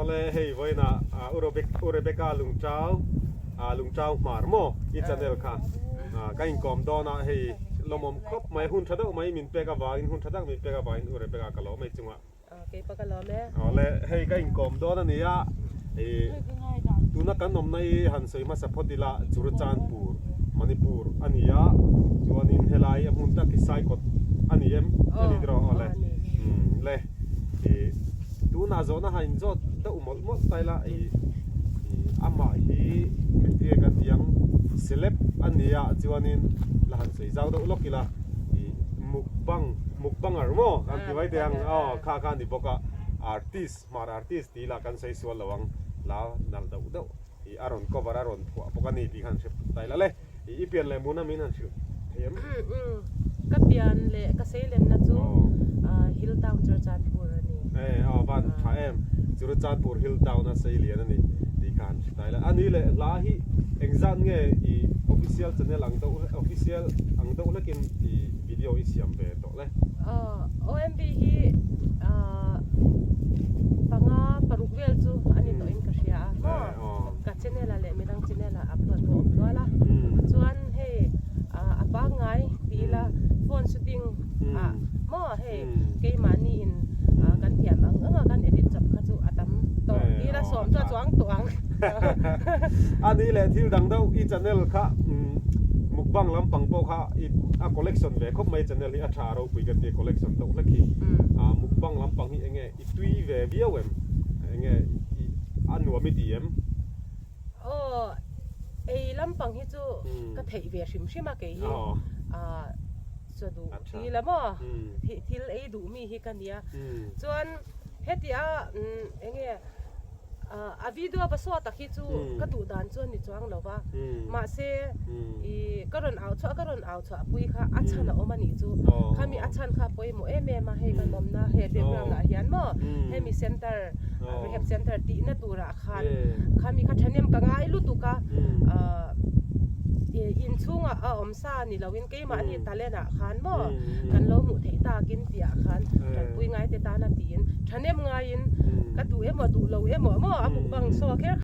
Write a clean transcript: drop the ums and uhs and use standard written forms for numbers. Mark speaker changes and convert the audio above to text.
Speaker 1: Awle hei vawiinah U Rebecca Lungchau Lungchau hmar maw i channel kha ka inkawm dawn a hei lawmawm khawp mai hun tha deuh mai min pek avangin hun tha tak min pek avangin U Rebecca ka lawm hei chungah.
Speaker 2: Kei pa ka lawm e.
Speaker 1: Awle hei ka inkawm dawn a nia ih tuna kan awmna hi han sawi hmasa phawt ila Churachandpur Manipur a ni a chuanin helai a hmun tak hi Saikawt a ni em a ni tiraw awle umm le ih tunah zawhna han inzawt deuh mawlh mawlh ta ila ih ih amah hi engtinge kan tih ang celeb a ni a chuanin la han sawi zau deuh lawk ila ih mukbang Mukbanger maw kan ti mai teh ang aw kha kha a ni bawk a artist hmar artist tih lah kan sawi sual lo ang la nalh deuh deuh ih a rawn cover a rawn phuah bawk a ni tih khan hre ta ila le ih i pian leh muna min han hrilh thei em?
Speaker 2: Ka pian leh ka seilenna chu Hill Town Churachandpur a ni.
Speaker 1: E aw van tha em Churachandpur Hill Town a seilian a ni tih kha han hre ta ila a ni leh hla hi engzat nge ih official channel ang deuh official ang deuh hlekin ih Video i siam ve tawh le.
Speaker 2: OMB hi panga paruk vel chu a ni tawhin ka hria a maw ka channel ah leh midang channel ah upload pawh a awm nual a chuan hei a pangngai ti ila phone shooting ah maw hei keimahni in kan thiam ang ang a kan edit chawp kha chu a tam tawh ti ila sawm chu a chuang tawh ang.
Speaker 1: A ni leh thil dang deuh i channel kha mukbang lampang pawh kha i a collection ve khawp mai channel hi a tha ropui ka tia collection deuh hlek hi ah mukbang lampang hi enge i tui ve viau em enge i a nuam i ti em?
Speaker 2: Aw ei lampang hi chu ka theih ve hrim hrim a kei hi ah chaw duh ti la maw thil ei duh mi hi ka nia chuan hetia enge A video va saw tak hi chu ka duh dan chuan ni chuang lo va, mahse i ka rawn au chhuah ka rawn au chhuah pui kha a chhan a awm a nih chu, khami a chhan kha a pawimawh em em a, hei kan awmna he background ah hian maw hemi center rehab center tihna turah khan khami kha thahnem ka ngai lutuk a, inchhungah a awm sa ni loin keimahni talent ah khan maw kan lo hmuh theih takin tih ah khan tanpui ngai te tana tiin thahnem ngaiin ka duh emaw duh lo emaw maw a mukbang saw kher.